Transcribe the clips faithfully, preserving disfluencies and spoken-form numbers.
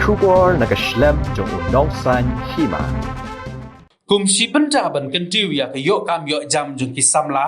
Khubor na ka shlem jong u nongsan hima. Kum shi bynta ban kyntiew ïa ka ïoh kam ïoh jam jong ki samla,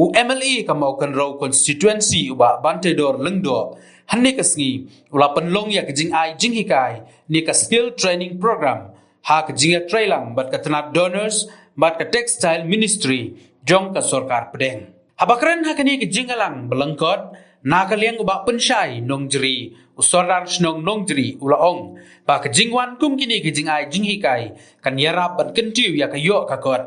u M L A ka Mawkynrew constituency u Bah Banteidor Lyngdoh, hynne ka sngi u la pynlong ïa ka jingai jinghikai ne ka skill training program ha ka jingïatreilang bad ka tnat donors bad ka textile ministry jong ka sorkar pdeng. Haba kren ha kane ka jingïalang ba lyngkot, na ka liang u Bah Pynshai Nongjri, u Sordar Shnong Nongjri, u la ong ba ka jingwan kum kine ka jingai jinghikai kan ïarap ban kyntiew ïa ka ïoh ka kot.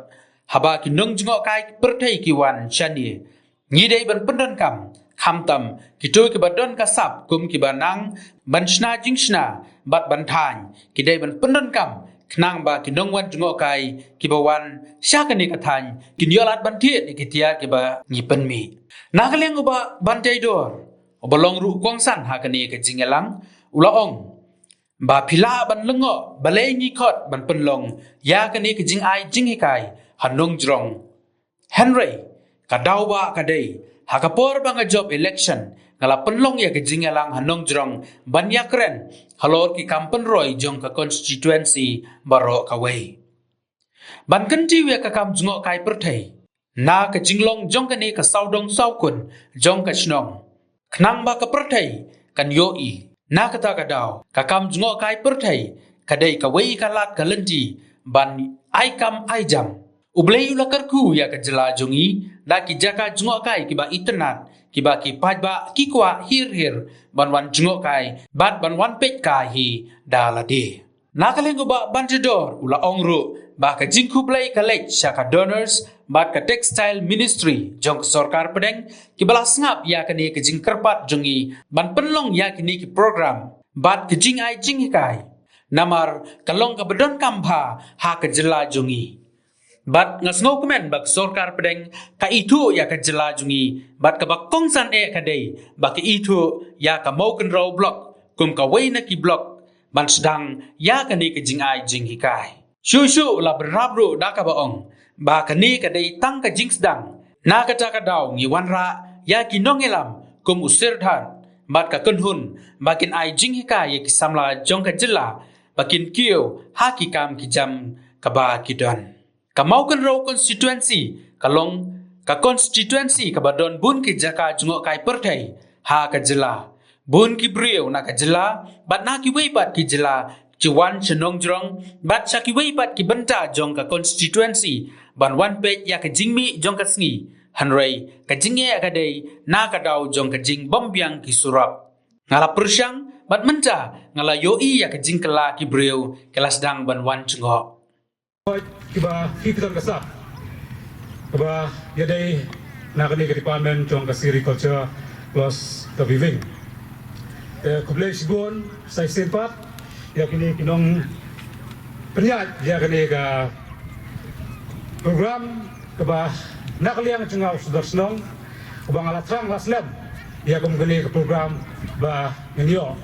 Haba ki nongjngohkai pyrthei ki wan shane, ngi dei ban pyndonkam, khamtam kito kiba don ka sap kum kiba nang ban shna jingshna bad ban thaiñ, ki dei ban pyndonkam khnang ba ki nongwan jngohkai kiba wan sha kane ka thaiñ kin ïoh lad ban thied ïa ki tiar kiba ngi pynmih. Na ka liang u Bah Banteidor, uba long ruh u kongsan ha kane ka jingïalang, u la ong ba phi lah ban lyngngoh balei ngi khot ban pynlong ïa kane ka jingai jinghikai ha nongjrong. Hynrei ka daw ba ka dei, ha ka por ba nga jop election, nga la pynlong ïa ka jingïalang ha nongjrong ban ïakren halor ki kam pynroi jong ka constituency baroh kawei. Ban kyntiew ïa ka kam jngohkai pyrthei na ka jinglong jong kane ka sawdong sawkun jong ka shnong, khnang ba ka pyrthei kan ïohi. Na kata ka daw, ka kam jngohkai pyrthei ka dei kawei ka lad ka lynti ban ai kam ai jam. U Blei u la kyrkhu ïa ka jylla jong ngi da ki jaka jngohkai kiba itynnad, kiba ki paidbah ki kwah hir hir ban wan jngohkai bad ban wan peit kai hi da lade. Na ka liang u Bah Banteidor u la ong ruh ba ka jingkhublei ka leit sha ka donors bad ka textile ministry jong ka sorkar pdeng, kiba la sngap ïa kane ka jingkyrpad jong ngi ban pynlong ïa kine ki program bad ka jingai jinghikai, namar ka long kaba donkam bha ha ka jylla jong ngi. Bad nga sngewkmen ba ka sorkar pdeng ka ithuh ïa ka jylla jong ngi bad kaba kongsan eh ka dei ba ka ithuh ïa ka Mawkynrew block kum kawei na ki block ban sdang ïa kane ka jingai jinghikai. Shuh shuh la bynrap ruh da kaba ong ba kane ka dei tang ka jingsdang. Na kata ka daw ngi wanrah ïa ki nongïalam kum u Sirdhat bad ka kynhun ba kin ai jinghikai ïa ki samla jong ka jylla ba kin kiew ha ki kam ki jam kaba ki don. Ka Mawkynrew constituency ka long ka constituency kaba don bun ki jaka jngohkai pyrthei ha ka jylla. Bun ki briew na ka jylla bad na kiwei pat ki jylla ki wan sha nongjrong bad sha kiwei pat ki bynta jong ka constituency ban wan peit ïa ka jingmih jong ka sngi. Hynrei ka jingeh ka dei na ka daw jong ka jingbymbiang ki surok. Nga la pyrshang bad mynta nga la ïohi ïa ka jingkylla ki briew ki la sdang ban wan jngoh. Kiba ki pynton ka sap kaba ïadei na kane ka department jong ka sericulture plus ka weaving. Te khublei shibun sa shisien pat ïa kine ki nongpynïaid ïa kane ka program kaba na ka liang jong nga u Sordar Shnong kaba nga la thrang la slem ïa kum kane ka program ba ngin ïoh.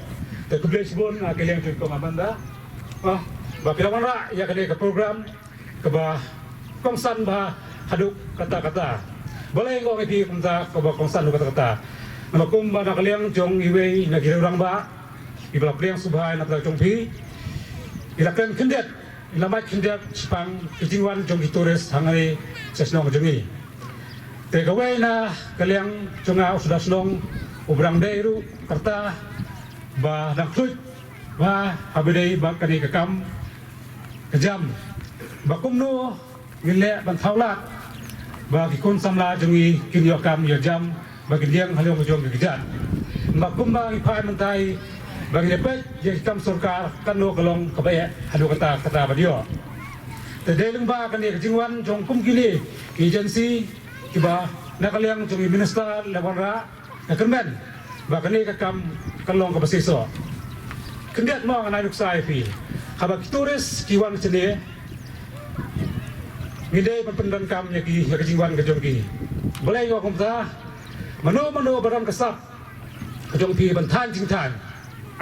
Te khublei shibun na ka liang jong ka Amanda. Ah, ba phi la wanrah ïa kane ka program kaba kongsan bha haduh katta katta. Balei nga ong ïa phi kumta kaba kongsan haduh katta katta? Namar kumba na ka liang jong iwei na ki rangbah iba la pdiang sngewbha na ka bynta jong phi, i la kren khyndiat, i la mait khyndiat shaphang ki jingwan jong ki tourist hangne sha shnong jong ngi. Te kawei na ka liang jong nga u Sordar Shnong uba dang dei ruh ka rta ba dang khluit ba haba dei ba kane ka kam ka jam ba kumno ngin leh ban thaw lad ba ki khun samla jong ngi kin ïoh kam ïoh jam ba kin ïeng halor ka jong ka kjat. Ba kumba ngi phai mynta ba ngin ïa peit ïa ki kam sorkar kano ka long kaba eh haduh katta katta ba ïoh. Te dei lyngba kane ka jingwan jong kum kine ki agency kiba na ka liang jong i minister la wanrah, nga kyrmen ba kane ka kam kan long kaba shisha. Khyndiat mo ngan ai nuksa ïa phi, haba ki tourist ki wan shane, ngi dei ban pyndonkam ïa ki ïa ka jingwan ka jong ki. Balei nga ong kumta? Mano mano ba don ka sap ka jong phi ban thaiñ jingthaiñ,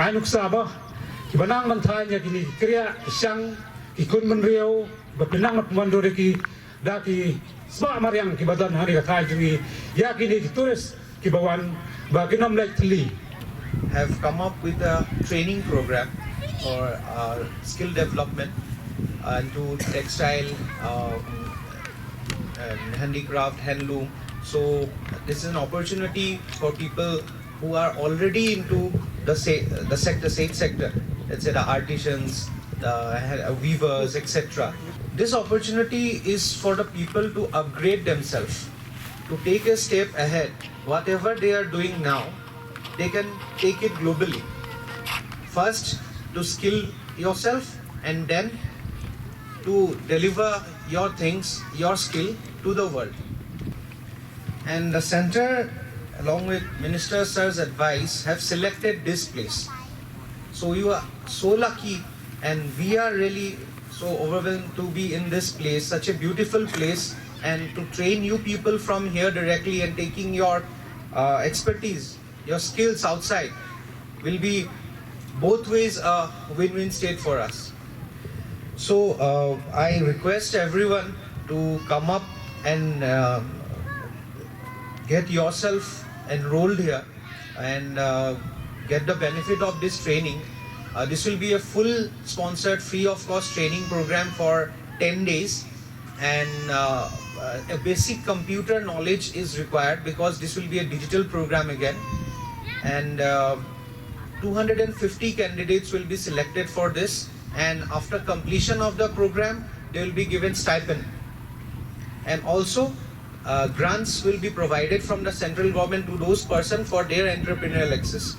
ai nuksa ba kiba nang ban thaiñ ïa kine ki kriah ki shang ki khun bynriew ba phi nang ban pynwandur ïa ki da ki sma mariang kiba don ha kane ka thaiñ jong ngi ïa kine ki tourist kiba wan ba kin ym leit thylli. Have come up with a training program for uh, skill development uh, into textile, um, and handicraft, handloom. So this is an opportunity for people who are already into the sa- the sector, same sector. Let's say the artisans, the ha- weavers, et cetera. This opportunity is for the people to upgrade themselves, to take a step ahead. Whatever they are doing now, they can take it globally. First, to skill yourself, and then to deliver your things, your skill to the world. And the center, along with Minister Sir's advice, have selected this place. So you are so lucky, and we are really so overwhelmed to be in this place, such a beautiful place, and to train you people from here directly and taking your uh, expertise, your skills outside will be both ways a win-win state for us. So uh, I request everyone to come up and uh, get yourself enrolled here and uh, get the benefit of this training. Uh, this will be a full sponsored, free of cost training program for ten days, and uh, uh, a basic computer knowledge is required because this will be a digital program again. And uh, two hundred fifty candidates will be selected for this, and after completion of the program, they will be given stipend. And also, uh, grants will be provided from the central government to those persons for their entrepreneurial access.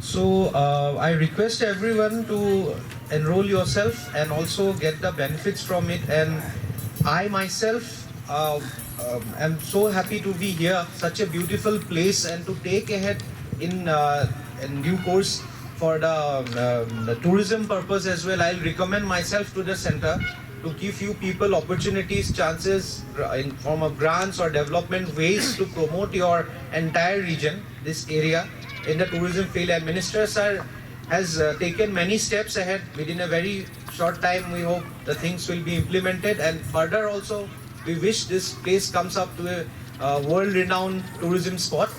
So uh, I request everyone to enroll yourself and also get the benefits from it. And I myself uh, um, am so happy to be here, such a beautiful place, and to take ahead in uh, in due course for the, um, the tourism purpose as well. I'll recommend myself to the center to give you people opportunities, chances uh, in form of grants or development ways to promote your entire region, this area, in the tourism field. And Minister Sir has uh, taken many steps ahead. Within a very short time, we hope the things will be implemented, and further also, we wish this place comes up to a uh, world-renowned tourism spot.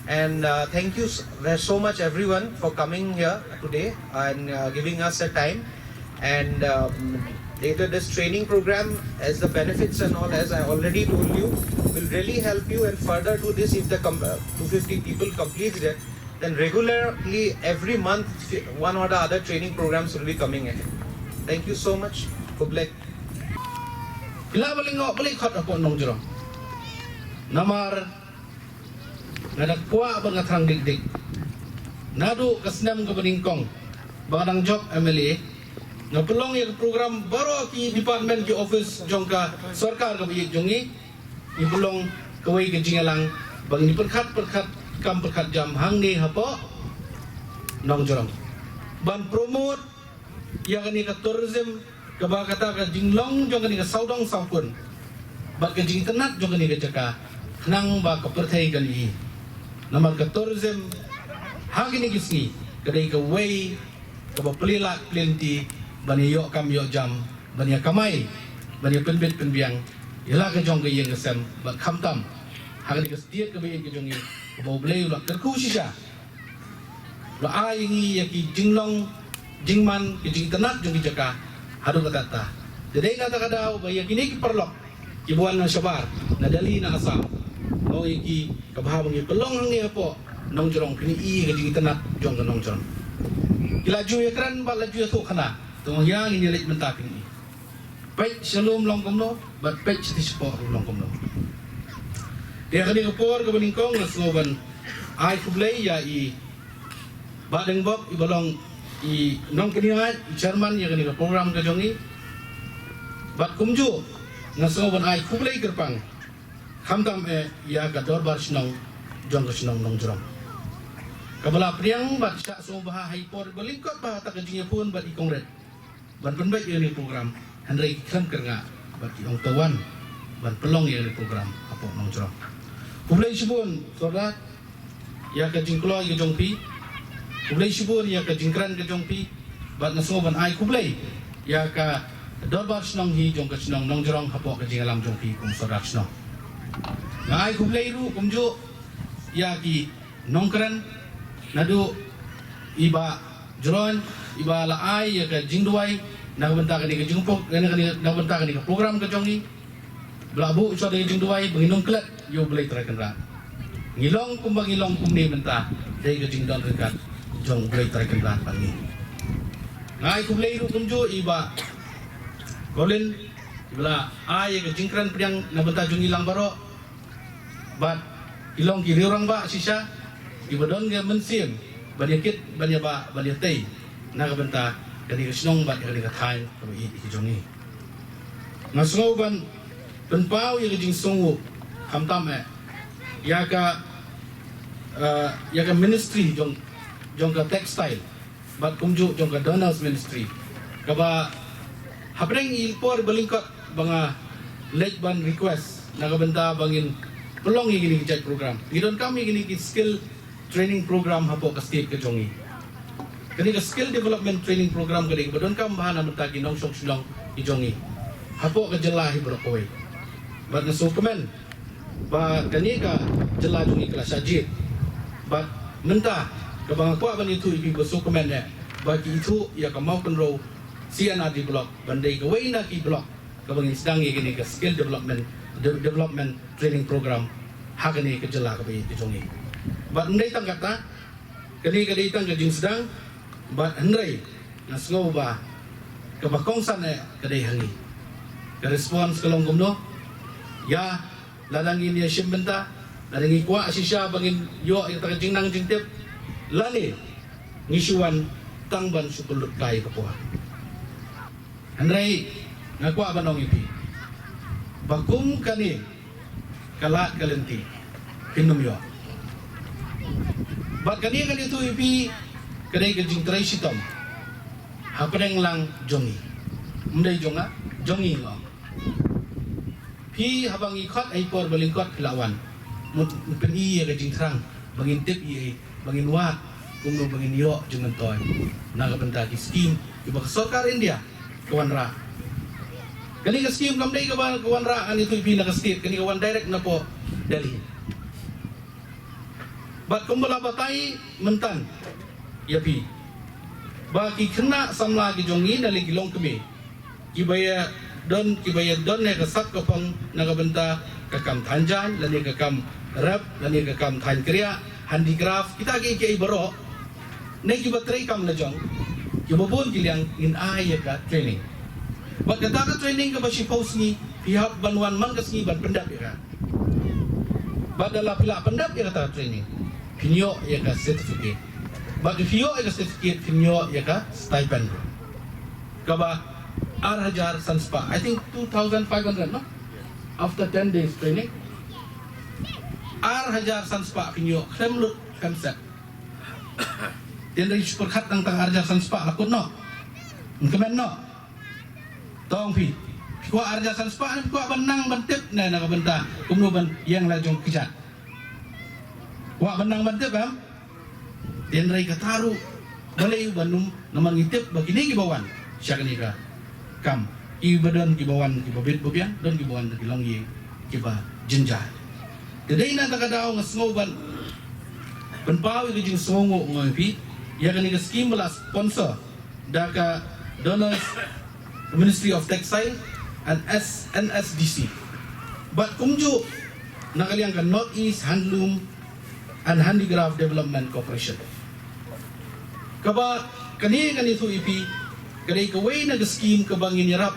And uh, thank you s- so much, everyone, for coming here today and uh, giving us a time. And um, later, this training program, as the benefits and all, as I already told you, will really help you. And further to this, if the com- uh, two fifty people complete it, then regularly every month, fi- one or the other training programs will be coming ahead. Thank you so much. Khublei. Phi lah ban lyngngoh balei khot hapoh Nongjrong. Namar nga da kwah ba nga thrang dik dik. Naduh ka snem kaba nyngkong ba nga dang jop M L A, nga pynlong ïa ka program baroh ki department, ki office jong ka sorkar kaba ïeit jong ngi. Ngi pynlong kawei ka jingïalang ba ngin pyrkhat pyrkhat kam pyrkhat jam hangne hapoh Nongjrong ban promote ïa kane ka tourism, kaba kata ka jinglong jong kane ka sawdong sawkun bad ka jingitynnad jong kane ka jaka, khnang ba ka pyrthei kan ïohi. Namar ka tourism ha kine ki sngi ka dei kawei kaba plie lad plie lynti ban ïoh kam ïoh jam, ban ïa kamai, ban ïa pynbit pynbiang ïa la ka jong ka ïing ka sem, bad khamtam ha kane ka state kaba ïeit ka jong ngi, kaba U Blei u la kyrkhu shisha, la ai ngi ïa ki jinglong jingman, ki jingtynnad jong ki jaka haduh katta katta. Te dei na kata ka daw ba ïa kine ki paralok kiba wan na shabar, na Delhi, na Assam, nga ong ïa ki, ka bha ba ngi pynlong hangne hapoh Nongjrong, kin ïohi ka jingitynnad jong ka Nongjrong. Ki la ju ïakren bad la ju ïathuh khana, te nga ong ïa, ngin ïa leit mynta, kin ïohi. Peit sha lum long kumno bad peit sha ti shapoh ruh long kumno. Te ha kane ka por kaba nyngkong nga sngew ban ai khublei ïa i Bah Deng Bok, iba long i nongpynïaid, i chairman ïa kane ka program ka jong ngi. Bad kumjuh nga sngew ban ai khublei kyrpang khamtam eh ïa ka dorbar shnong jong ka shnong Nongjrong, kaba la pdiang bad shah sngewbha ha i por ba lyngkot bha ha kata ka jingïaphone bad i Congress ban pynbeit ïa kane ka program, hynrei ki khlem kyrngah bad ki ong to wan ban pynlong ïa kane ka program hapoh Nongjrong. Khublei shibun Sordar ïa ka jingkloi ka jong phi. Khublei shibun ïa ka jingkren ka jong phi. Bad nga sngew ban ai khublei ïa ka dorbar shnong hi jong ka shnong Nongjrong hapoh ka jingïalam jong phi kum Sordar shnong. Nga ai khublei ruh kumjuh ïa ki nongkren, naduh i Bah Jrong iba la ai ïa ka jingduwai na ka bynta kane ka jingpok, na ka bynta kane ka program ka jong ngi. Ba la buh shuwa da ka jingduwai ba ngin ym klet ïa U Blei Trai Kynrad. Ngi long kumba ngi long kumne mynta da ka jingdon ryngkat jong U Blei Trai Kynrad bad ngi. Nga ai khublei ruh kumjuh ïa i Bah Colin, iba la ai ïa ka jingkren pdiang na bynta jong ngi lang baroh. Bad i long ki riewrangbah shisha iba don ka mynsiem ban ïa kit, ban ïa bah, ban ïa tei na ka bynta kane ka shnong bad kane ka thaiñ kaba ïeit ka jong ngi. Nga sngew ban pynpaw ïa ka jingsngewnguh khamtam eh ïa ka, eh, ïa ka ministry jong, jong ka textile bad kumjuh jong ka Donors Ministry, kaba hapdeng i por ba lyngkot ba nga leit ban request na ka bynta ba ngin pynlong ïa kine ki jait program. Ngi donkam ïa kine ki skill training program hapoh ka state ka jong ngi. Kane ka skill development training program ka dei kaba donkam bha na bynta ki nongshong shnong ki jong ngi hapoh ka jylla hi baroh kawei. Bad nga sngewkmen ba kane ka jylla jong ngi ka la shah jied. Bad mynta kaba nga kwah ban ïathuh ïa phi, ba sngewkmen eh ba ki ithuh ïa ka Mawkynrew C and R D block ban dei kawei na ki block kaba ngin sdang ïa kane ka skill development, de-, development training program ha kane ka jylla kaba ïeit ka jong ngi. Bad ym dei tang kata, kane ka dei tang ka jingsdang, bad hynrei nga sngew ba kaba kongsan eh ka dei ha ngi. Ka response ka long kumno? Ïa, lada ngin ïa shim bynta, lada ngi kwah shisha ba ngin ïoh ïa kata ka jingnang jingtip, lane ngi shu wan tang ban shu pynlut kai ka por. Hynrei nga kwah ban ong ïa phi ba kum kane ka lad ka lynti phin ym ïoh. Bad kane ngan ïathuh ïa phi ka dei ka jingtrei shitom hapdeng lang jong ngi. Ym dei jong nga, jong ngi nga ong. Phi haba ngi khot ha i por ba lyngkot phi la wan. Mut pyn-i ïa ka jingthrang ba ngin tip ïa i, ba ngin wad kumno ba ngin ïoh jingmyntoi na ka bynta ki skim kiba ka sorkar India ka wanrah. Kane ka skim kam dei kaba ka wanrah, ngan ïathuh ïa phi, na ka state, kane ka wan direct na poh Delhi. Bad kumba la batai mynta ïa phi ba ki khynnah samla ki jong ngi, na lei ki longkmie, kiba ïa don, kiba ïa don ïa ka sap ka phong na ka bynta ka kam thanjan, lane ka kam rep, lane ka kam thaiñ kriah, handicraft, kita ki, ki baroh, ne kiba trei kam la jong, kiba bun ki liang ngin ai ïa ka training. Bad kata ka training kaba shiphew sngi, phi hap ban wan man ka sngi ban pyndep ïa ka. Bad lada phi la pyndep ïa kata training, phin ïoh ïa ka certificate. Bad phi ïoh ïa ka certificate, phin ïoh ïa ka stipend kaba ar hajar san spah, I think two thousand five hundred, no? After ten days training, ar hajar san spah phin ïoh khlem lut khlem set. Te hynrei shu pyrkhat tang tang ar hajar san spah la kut noh. Ngin kmen noh. Tong phi, phi kwah ar hajar san spah ne phi kwah ban nang ban tip ne na ka bynta kumno ban ïeng la jong kjat? Kwah ban nang ban tip, em? Te hynrei kata ruh balei ba ym, namar ngi tip ba kine kiba wan sha kane ka kam, kiba don kiba wan kiba bit ba biang, don kiba wan da ki longïing kiba jynjar. Te dei na kata ka daw nga sngew ban pynpaw ïa ka jingsngewnguh nga ïa phi ïa kane ka skim ba la sponsor da ka Donors, Ministry of Textile and S-, N S D C. Bad kumjuh na ka liang ka North East Handloom and Handicraft Development Corporation. Kaba kane, kane ïathuh ïa phi, ka dei kawei na ka skim kaba ngin ïarap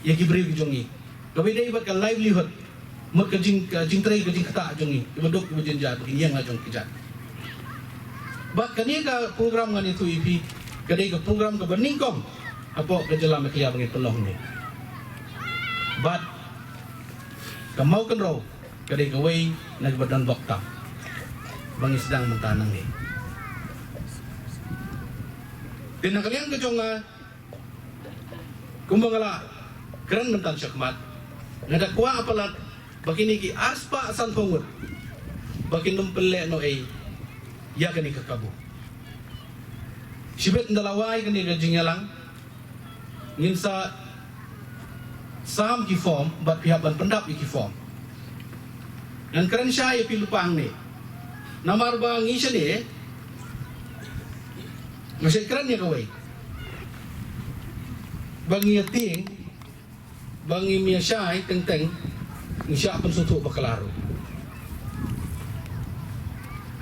ïa ki briew ki jong ngi. Kaba dei bad ka livelihood. Mut ka jing, ka jingtrei, ka jingktah jong ngi kiba duk kiba jynjar, ba kin ïeng la jong kjat. Bad kane ka program ngan ïathuh ïa phi, ka dei ka program kaba nyngkong hapoh ka jylla Meghalaya ba ngin pynlong ne. Bad ka Mawkynrew ka dei kawei na kiba don bok tam ba ngi sdang mynta nangne. Te na ka liang ka jong nga, kumba nga la kren mynta shakhmat, nga da kwah palat ba kine ki arspah sanphew ngut ba kin ym pynlehnohei ïa kane ka kabu. Shibit ynda la wai kane ka jingïalang, ngin sa sam ki form bad phi hap ban pyndap ïa ki form. Ngan kren shai ïa phi lypa hangne. Namar ba ngi shane Nga shait kren ïa kawei. Ba ngi ïa tieng, ba ngim ïa shai teng teng, ngi shah pynsngewthuh bakla ruh.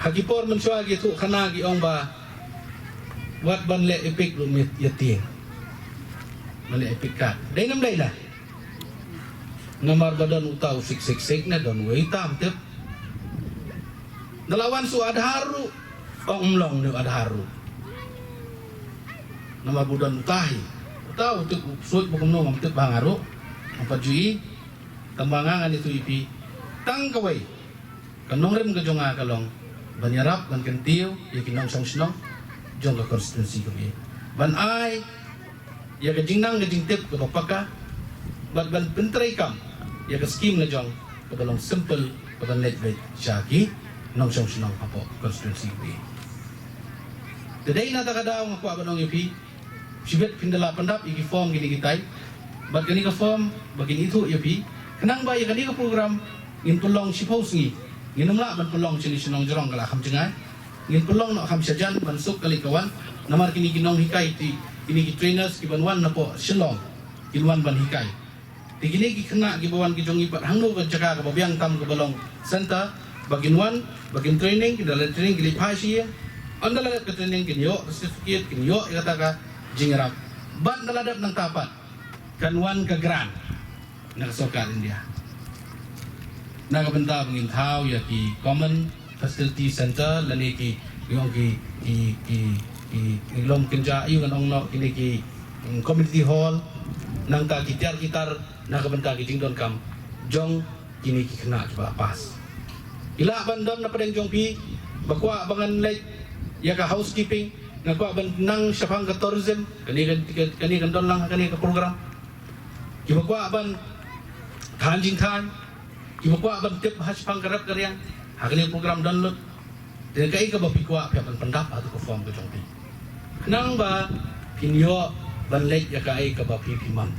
Ha ki por mynshuwa ki ïathuh khana ki ong ba wat ban leh EPIC ruh ym ïa tieng. Ban leh EPIC card. Dei ne ym dei la? Namar ba don uta u six six six ne don uwei tam tip. Da la wan sha u Aadhaar ruh, ong ym long ne u Aadhaar ruh. Namar ba u don uta hi. Uta u tip u suit ba kumno ngam tip ba nga ruh. Ngam pat ju i. Tang ba nga ngan ïathuh ïa phi. Tang kawei. Ka nongrim ka jong nga ka long ban ïarap ban kyntiew ïa ki nongshong shnong jong ka constituency ka ba ïeit. Ban ai ïa ka jingnang ka jingtip kaba paka bad ban pyntreikam ïa ka skim la jong kaba long simple kaba leit beit sha ki nongshong shnong hapoh constituency ka ba ïeit. Te dei na kata ka daw nga kwah ban ong ïa phi, shibit phin da la pyndap ïa ki form kine kitai. Bad kane ka form ba kin ithuh ïa phi. Khnang ba ïa kane ka program ngin pynlong shiphew sngi. Ngin ym lah ban pynlong shane sha Nongjrong ka la kham jngai. Ngin pynlong noh kham shajan ban suk ka leit ka wan. Namar kine ki nonghikai ti, kine ki trainers ki ban wan napoh Shillong kin wan ban hikai. Te kine ki khynnah kiba wan ki jong ngi pat hangno ka jaka kaba biang tam kaba long center ba kin wan, ba kin training, kin da leit training, kin leit phai sha ïing. Ynda la dep ka training kin ïoh ka certificate, kin ïoh ïa kata ka jingïarap. Bad ynda la dep nangta pat kan wan ka grant na ka sorkar India. Na ka bynta ba ngin thaw ïa ki common facility center lane ki, ki ong ki, ki, ki, ki, ki lom kynja ïa ngan ong noh kine ki, mm, community hall, nangta ki tiar ki tar na ka bynta ki jingdonkam jong kine ki khynnah kiba la pass. Ki lah ban don na pdeng jong phi, ba kwah ba ngan leit ïa ka housekeeping, nga kwah ban nang shaphang ka tourism, kane kan, kane kan don lang ha kane ka program. Kiba kwah ban than jingthan, kiba kwah ban tip ha shaphang ka rep ka riang, ha kane program don lut. Te kaei kaba phi kwah phi hap ban pyndap ha tu ka form ka jong phi. Khnang ba phin ïoh ban leit ïa kaei kaba phi phi mon.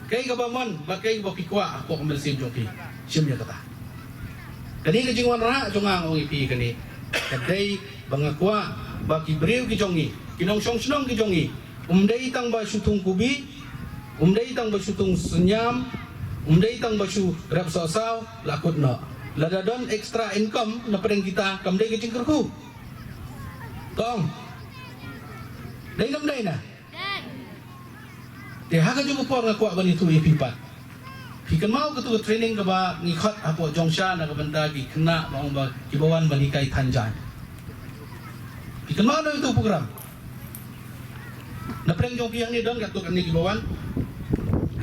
Kaei kaba mon bad kaei kaba phi kwah hapoh ka mynsiem jong phi. Shim ïa kata. Kane ka jingwanrah jong nga ong ïa phi kane. Ka dei ba nga kwah ba ki briew ki jong ngi, ki nongshong shnong ki jong ngi, um dei tang ba shu thung kubi, um dei tang ba shu thung synñiam, um dei tang ba shu rep sohsaw, la kut noh. Lada don extra income na pdeng kita kam dei ka jingkyrkhu. Tong. Dei kam dei na. Te ha ka juh ka por nga kwah ban ïathuh ïa phi pat. Phi kynmaw katu ka training kaba ngi khot hapoh Jongsha na ka bynta ki khynnah ba ong ba kiba wan ban hikai than jaiñ. Phi kynmaw na itu program. Na pdeng jong phi hangne don katto katne kiba wan.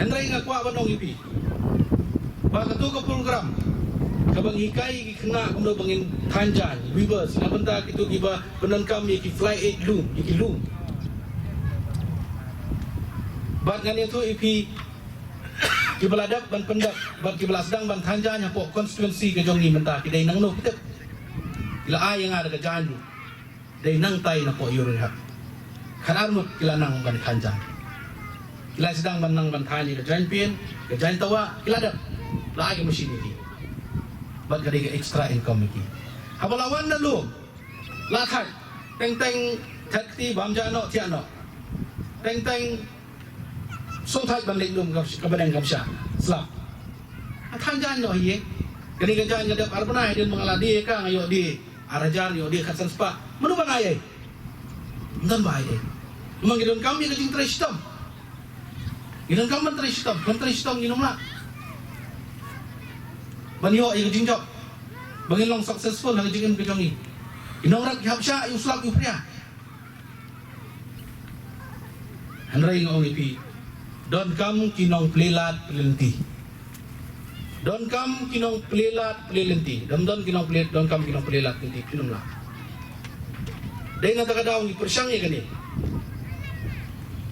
Hynrei nga kwah ban ong ïa phi ba katu ka program kaba ngi hikai ki khynnah kumno ba ngin than jaiñ, weavers, na bynta kitu kiba pyndonkam ïa ki fly aid loom, ïa ki loom. Bad ngan ïathuh ïa phi kiba la dep ban pyndep bad kiba la sdang ban than jaiñ hapoh constituency ka jong ngi mynta ki dei nangno ki tip. Ki la ai ïa nga da ka jaiñ ruh. Dei nangtai napoh Ïewrynghep. Khatar ngut ki la nang ban than jaiñ. Ki la sdang ban nang ban than ïa ka jaiñpien, ka jaiñtawah, ki la dep. La ai ka machine ïa ki. Bad ka dei ka extra income ïa ki. Haba la wan na lum, la thait. Teng teng thait kti bam ja noh thiah noh. Teng teng sngewthait ban leit lum ka, kaba dang kam shah. Slap. Nga than jaiñ noh hi ïa. Kane ka jaiñ nga dep ar bnai, dien ba nga la die ka, nga ïoh die ar hajar, ïoh die khatsan spah. Mano ban ai ei? Ym don ba ai ei. Namar ngi donkam ïa ka jingtrei shitom. Ngi donkam ban trei shitom, ban trei shitom ngin ym lah ban ïoh ïa ka jingjop ba ngin long successful ha ka jingim ka jong ngi. Ki nongrep ki hap shah ïa u slap ïa u phria. Hynrei nga ong ïa phi, donkam ki nongplie lad plie lynti. Donkam ki nongplie lad plie lynti. Dom don ki nongplie, donkam ki nongplie lad lynti, phin ym lah. Dei na kata ka daw ngi pyrshang ïa kane.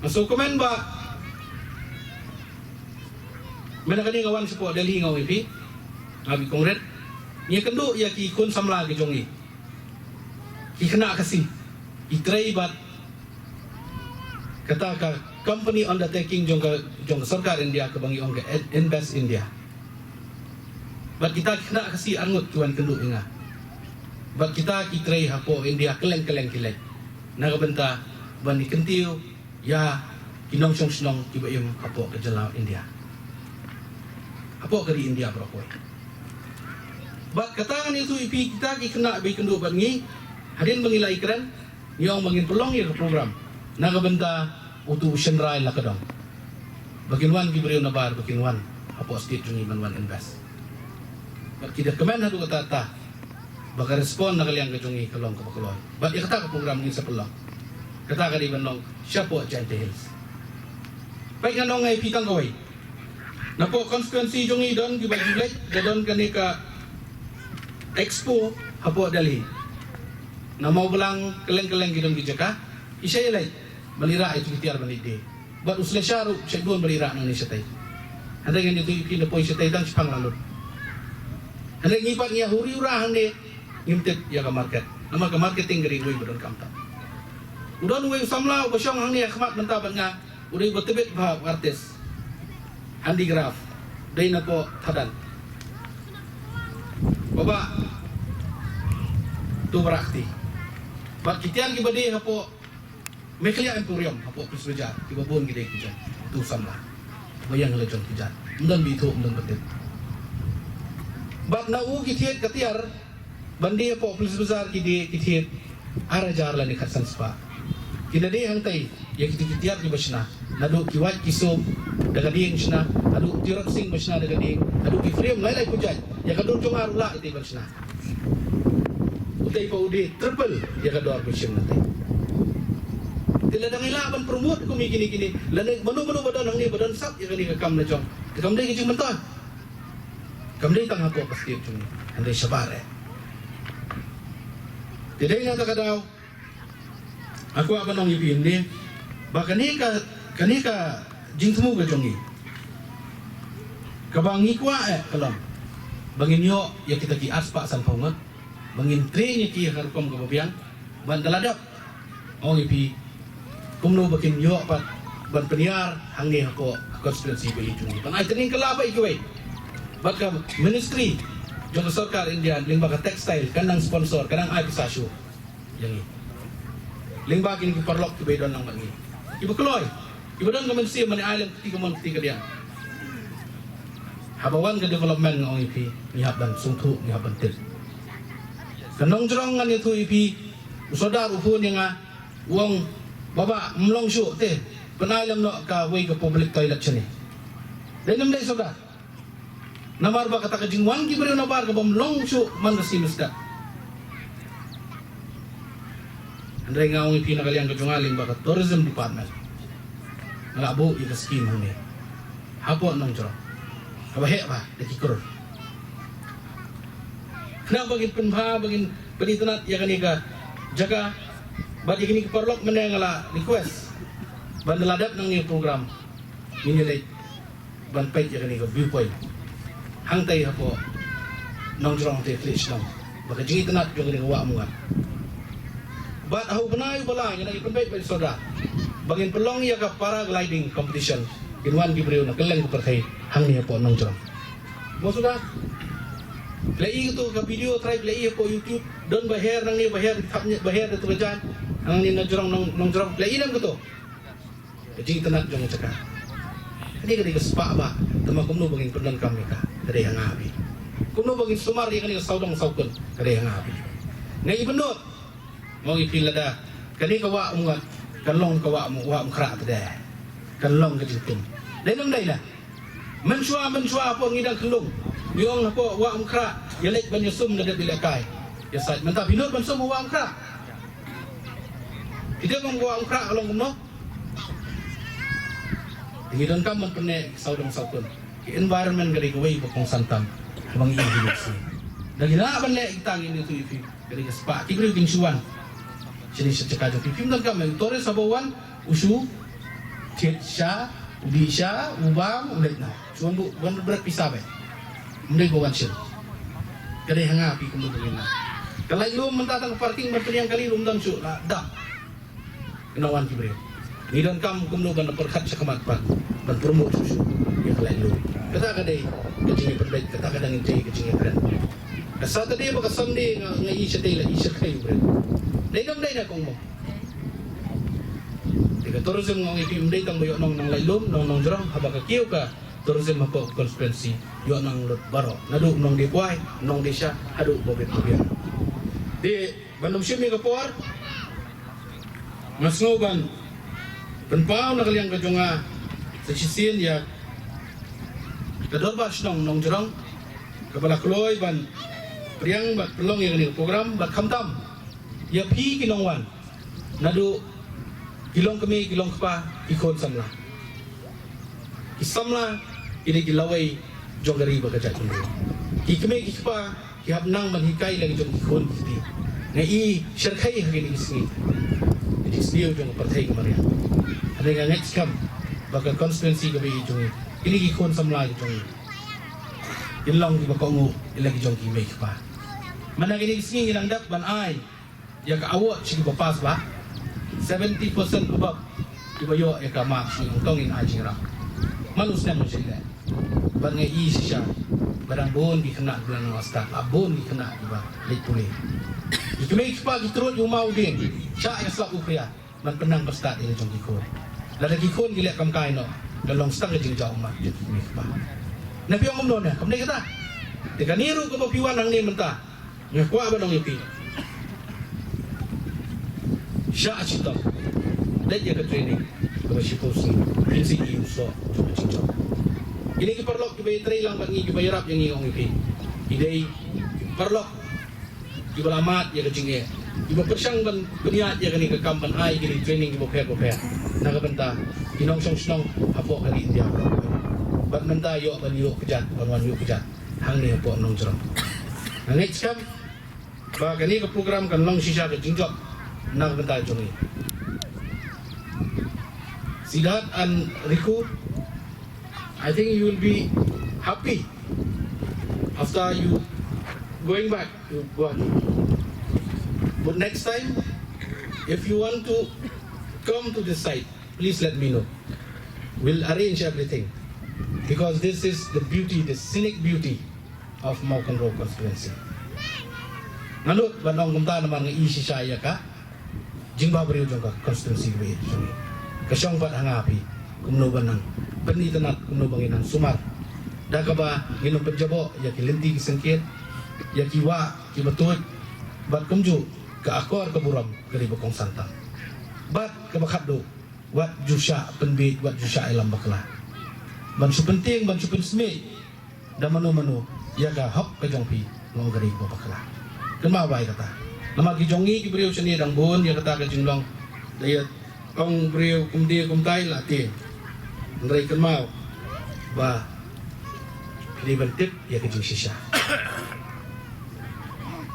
Nga sngewkmen ba mynta kane nga wan shapoh Delhi, nga ong ïa phi, nga bit kongret. Ngi kynduh ïa ki khun samla ki jong ngi. Ki khynnah Khasi, ki trei bad kata ka company undertaking jong ka, jong ka sorkar India kaba ngi ong ka In-, Invest India. Bad kita ki khynnah Khasi arngut ki wan kynduh ïa nga. Bad kita ki trei hapoh India kylleng kylleng ki leit na ka bynta ban ïa kyntiew ïa ki nongshong shnong kiba im hapoh ka jylla India, hapoh ka ri India baroh kawei. Bad kata ngan ïathuh ïa phi, kita ki khynnah ba ïakynduh bad ngi, hadien ba ngi la ïakren, ngi ong ba ngin pynlong ïa ka program na ka bynta utu u shynrai la ka dong, ba kin wan ki briew nabar, ba kin wan hapoh state jong ngi ban wan invest. Bad ki da kmen haduh katta katta ba ka respond na ka liang ka jong ngi ka long kaba kloi. Bad ïa kata ka program ngin sa pynlong, kata ka dei ban long shapoh Jaintia Hills. Peit, ngan ong ïa phi tang kawei. Napoh constituency jong ngi don kiba ju leit, da don kane ka expo hapoh Delhi. Na Mawblang kylleng kylleng ki don ki jaka, ki shah ïaleit ban ïarah ïa ki tiar ban leit die. Bad u Salesha ruh shah duh ban ïarah nangne shatei. Hynrei ngan ïathuh ïa phi, na poi shatei tang shiphang la lut. Hynrei ngi pat ngi ïa huri hura hangne, ngim tip ïa ka market. Namar ka marketing ka dei uwei ba donkam tam. U don uwei u samla uba shong hangne ha khmat mynta bad nga, u dei uba tbit bha, u artist, handicraft, dei napoh Thadang. Baba tu barakti. Bad ki tiar kiba die hapoh Meghalaya Emporium hapoh Police Bazar, kiba bun ki dei ki jong utu u samla ba ïeng la jong ki jait. Ym don ba ithuh, ym don ba tip. Bad na u ki thied ka tiar ban die hapoh Police Bazar ki die ki thied ar hajar lane khatsan spah. Ki la die hangtei ïa kito ki tiar kiba shna, naduh ki wait ki sup da ka dieng shna, haduh u tirot sing ba shna da ka dieng, haduh ki frame lai lai pujat, ïa ka dur jong nga ruh lah ïa ki ban shna. Utei pat u die triple ïa ka dor ba shim na tei. Te lada ngi lah ban promote kum ïa kine kine, lane mano mano ba don hangne ba don sap ïa kane ka kam la jong, te kam dei ka jingmyntoi. Kam dei tang hapoh ka state jong ngi, hynrei shabar eh. Te dei na kata ka daw, nga kwah ban ong ïa phi hangne ba kane ka, kane ka jingthmu ka jong ngi, kaba ngi kwah eh ka long ba ngin ïoh ïa kita ki ar spah sanphew ngut, ba ngin train ïa ki ha ka rukom kaba biang, ban da la dep, ong ïa phi, kumno ba kin ïoh pat ban pynïar hangne hapoh ka constituency ba ïeit jong ngi. Ban ai training kylla bad kiwei. Bad ka ministry jong ka sorkar India lyngba ka textile kan nang sponsor, kan nang ai pisa shuh ïa ngi, lyngba kine ki paralok kiba don lang bad ngi, kiba kloi, kiba don ka mynsiem ban ai lem kti kamon kti kadiang. Haba wan ka development, nga ong ïa phi, ngi hap ban sngewthuh, ngi hap ban tip. Ka nongjrong, ngan ïathuh ïa phi, u sordar u phone ïa nga, u ong, "Baba, ym long shuh te, pynai lem noh kawei ka public toilet shane." Dei ne ym dei, sordar? Namar ba kata ka jingwan ki briew nabar kaba ym long shuh man ka sngi mynstep. Hynrei nga ong ïa phi, na ka liang ka jong nga lyngba ka tourism department, nga la buh ïa ka skim hangne hapoh Nongjrong, kaba heh bha da ki klur. Khnang ba ngin pynbha, ba ngin pynitynnad ïa kane ka jaka, bad ïa kine ki paralok mynne nga la request ban da la dep nangne program, ngin ïa leit ban peit ïa kane ka viewpoint hangtei hapoh Nongjrong, te khlieh shnong ba ka jingitynnad jong kane ka Wah Umngat. Bad ha u bnai uba lai, ngi nang ïa pynbeit bad i sordar ba ngin pynlong ïa ka paragliding competition. Kin wan ki briew na kylleng ka pyrthei hangne hapoh Nongjrong. Mo sordar, phi la i kato ka video, trai phi la i hapoh YouTube, don ba her nangne, ba her, ba her da kato ka jaiñ hangne Nongjrong, Nong-, Nongjrong, phi la i ne em kato? Ka jingitynnad jong ka jaka. Kane ka dei ka spah bah, tangba kumno ba ngin pyndonkam ïa ka, ka dei ha nga ha phi. Kumno ba ngin sumar ïa kane ka sawdong sawkun, ka dei ha nga ha phi. Nga i bynnud, nga ong ïa phi, lada kane ka Wah Umngat kan long ka Wah Um, Wah Umkhrah te de, kan long ka jingtum. Dei ne ym dei, la mynshuwa, mynshuwa hapoh ngi dang khyllung, ngi ong hapoh Wah Umkhrah ïa leit ban ïasum da dep ïalehkai ïasaid. Mynta phi nud ban sum ha Wah Umkhrah? Phi tip kum ka Wah Umkhrah ka long kumno? Ngi donkam ban pynneh ki sawdong sawkun. Ki environment ka dei kawei ba kongsan tam, kaba ngi ïohi ïa ka sngi. Da ngi lah ban leh kita, ngin ïathuh ïa phi, ka dei ka spah. Ki briew kin shu wan shane sha jaka jong phi. Phim donkam, u tourist haba wan, u shu thied sha, u dih sha, u bam, u leit noh. Shu wan buh, wan bret pisa beit. Ym dei ba wan shen. Ka dei ha nga ha phi kumno ba ngin wan. Ka laitlum mynta tang ka parking ban pynïeng kali ruh ym don shuh, la dap. Kynnoh wan ki briew. Ngi donkam kumno ban pyrkhat shakhmat pat ban promote shuh shuh ïa ka laitlum. Kata ka dei ka jingïapynbeit, kata ka dang dei ka jingïakren. Ka Saturday bad ka Sunday nga, nga i shatei, la i shatei u briew. Dei ne ym dei, na kong mo? Ka tourism nga ong ïa phi ym dei tang ba ïoh nong Nonglaitlum, nong Nongjrong, haba ka kiew ka tourism hapoh constituency ïoh nang lut baroh. Naduh Nongdiepuai, Nongdiesha, haduh Bobit Babiang. Te ban ym shim ïa ka por, nga sngew ban pynpaw na ka liang ka jong nga sa shisien ïa ka Dorbar Shnong Nongjrong kaba la kloi ban pdiang bad pynlong ïa kane ka program, bad khamtam ïa phi ki nongwan, naduh ki longkmie, ki longkpa, ki khun samla. Ki samla ki dei ki lawei jong ka ri bad ka jaitbynriew. Ki kmie ki kpa ki hap nang ban hikai ïa la ki jong ki khun ki kti. Nga i shyrkhei ha kine ki sngi, ki sniew jong ka pyrthei ka mariang. Hynrei nga ngeit skhem ba ka constituency kaba i jong ngi, kine ki khun samla ki jong ngi, kin long kiba kohnguh ïa la ki jong ki mei ki kpa. Mynta kine ki sngi ngi dang dep ban ai ïa ka award sha kiba pass ba, seventy percent above kiba ïoh ïa ka mark sha, ong to ngin ai jingïarap. Man u snem u shu leh. Bad nga i shisha ba dang bun ki khynnah kiba la nang stad, la bun ki khynnah kiba leit pule. Ki kmie ki kpa ki trud ïa u maw u dieng, shah ïa slap u khria ban pynnang pyrstad ïa la jong ki khun. Lada ki khun ki leh kam kai noh, la long stang ka jingjaw ummat jong ki kmie ki kpa. Na phi ong kumno ne, kam dei kata. Te kane ruh kaba phi wan hangne mynta, nga kwah ban ong ïa phi, shah shitom, leit ïa ka training kaba shiphew sngi, phin sa i u soh jong ka jingjop. Kine ki paralok kiba ïatrei lang bad ngi, kiba ïarap ïa ngi, ong ïa phi, ki dei ki paralok kiba la mad ïa ka jingeh, kiba pyrshang ban pynïaid ïa kane ka kam ban ai kine ki training kiba pher bapher na ka bynta ki nongshong shnong hapoh ka ri India baroh. Bad mynta ïoh ban ïuh kjat, ban wan ïuh kjat hangne hapoh Nongjrong. Nga ngeit skhem ba kane ka program kan long shisha ka jingjop na ka bynta jong ngi. Siddharth and Riku, I think you will be happy after you going back to Guwahati. But next time, if you want to come to this site, please let me know. We'll arrange everything, because this is the beauty, the scenic beauty of Mawkynrew constituency. Nga nud ban ong kumta namar nga i shisha ïa ka jingbabriew jong ka constituency kaba ïeit jong ngi. Ka shong pat ha nga ha phi kumno ban nang pynitynnad, kumno ban ngin nang sumar da kaba ngin nang pynjaboh ïa ki lynti ki syngkien, ïa ki wah kiba tuid, bad kumjuh ka akor ka burom ka dei ba kongsan tam. Bad kaba khatduh, wat ju shah pynbiej, wat ju shah ïalam bakla. Ban shu pyntieng, ban shu pynsmej da mano mano ïa ka hok ka jong phi, nga ong ka dei kaba bakla. Kynmaw ba ïa kata. Namar ki jong ngi ki briew shane dang bun ïa kata ka jinglong. Da ïa ong briew kumne kumtai la tieng. Hynrei kynmaw ba phi dei ban tip ïa ka jingshisha.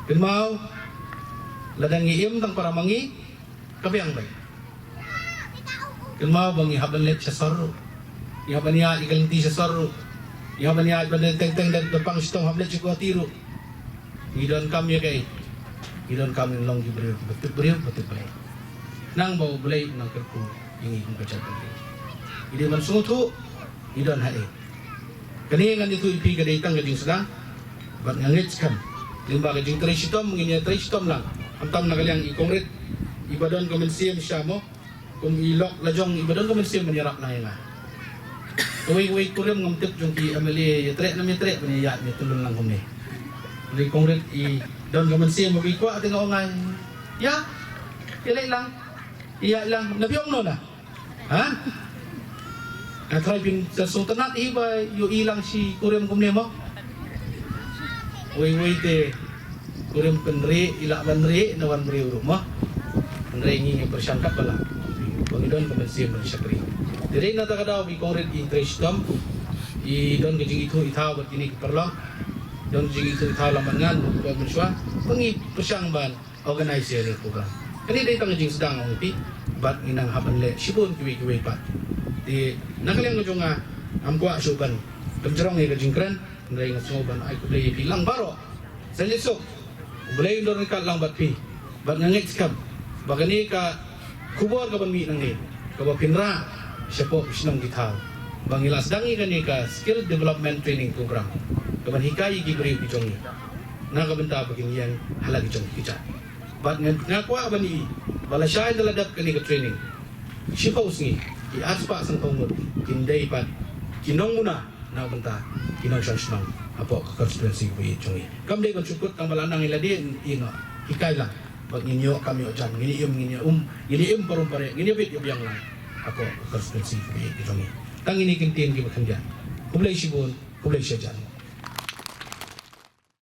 Kynmaw lada ngi im tang para ma ngi, ka biang bha. Kynmaw ba ngi hap ban leit sha sor ruh. Ngi hap ban ïaid ïa ka lynti sha sor ruh. Ngi hap ban ïaid ban leit teng teng da pang shitom hap leit sha Guwahati ruh. Ngi donkam ïa kaei? Ngi donkam ngin long ki briew kiba tip briew, ba tip Blei. Khnang ba U Blei un nang kyrkhu ïa ngi kum ka jaitbynriew. Ngi dei ban sngewthuh ngi don haei. Kane ngan ïathuh ïa phi ka dei tang ka jingsdang. Bad nga ngeit skhem lyngba ka jingtrei shitom, ngin ïatrei shitom lang. Khamtam na ka liang i Conrad iba don ka mynsiem sha mo, kum i lok la jong iba don ka mynsiem ban ïarap lang ïa nga. Kawei kawei kurim ngam tip jong ki M L A ïatrei ne ym ïatrei ban ïa ïaid ne ym tulun lang kumne. Hynrei i Conrad i don ka mynsiem ba i kwah te nga ong ai. Ïa, ïa leit lang. Ïa lang, na phi ong no na. Ha? Nga tharai phin sa sngewtynnat hi ba ïohi lang shi kurim kumne mo. Wei wei te kurim pynrieh i lah ban rieh na wan briew ruh mo. Hynrei ngi ngi pyrshang katba lah ba ngi don ka mynsiem ban shakri. Te dei na kata ka daw ba i Conrad i trei shitom, i don ka jingithuh ithaw bad kine ki paralok, don ka jingithuh ithaw lang bad ngan bad u Bah mynshuwa ba ngi pyrshang ban organise ïa kane ka program. Kane dei tang ka jingsdang ong ïa phi, bad ngi nang hap ban leh shibun kiwei kiwei pat. Te na ka liang ka jong nga ngam kwah shuh ban pynjrong ïa ka jingkren, hynrei nga sngew ban ai khublei ïa phi lang baroh. Sa leit suk, U Blei un don ryngkat lang bad phi. Bad nga ngeit skhem ba kane ka khubor kaban mih nangne kaba phin rah shapoh ki shnong ki thaw ba ngi la sdang ïa kane ka Skill Development Training Program kaban hikai ïa ki briew ki jong ngi na ka bynta ba kin ïeng ha la ki jong ki kjat. Bad nga, nga kwah ban ïohi ba lashai ynda la dep kane ka training, Shiphew sngi, ki arspah sanphew ngut kin dei pat ki nongmuna na bynta ki nongshong shnong hapoh ka constituency kaba ïeit jong ngi. Kam dei ban shu kut tang ba la nang ïa lade, ïa nga hikai lang ba ngin ïoh kam ïoh jan, ngin ïa im, ngin ïa um, ngin ïa im parum pare, ngin ïa bit ïa biang lang hapoh ka constituency kaba ïeit jong ngi. Tang ine ki ktien kiba khyndiat. Khublei shibun, khublei shihajar.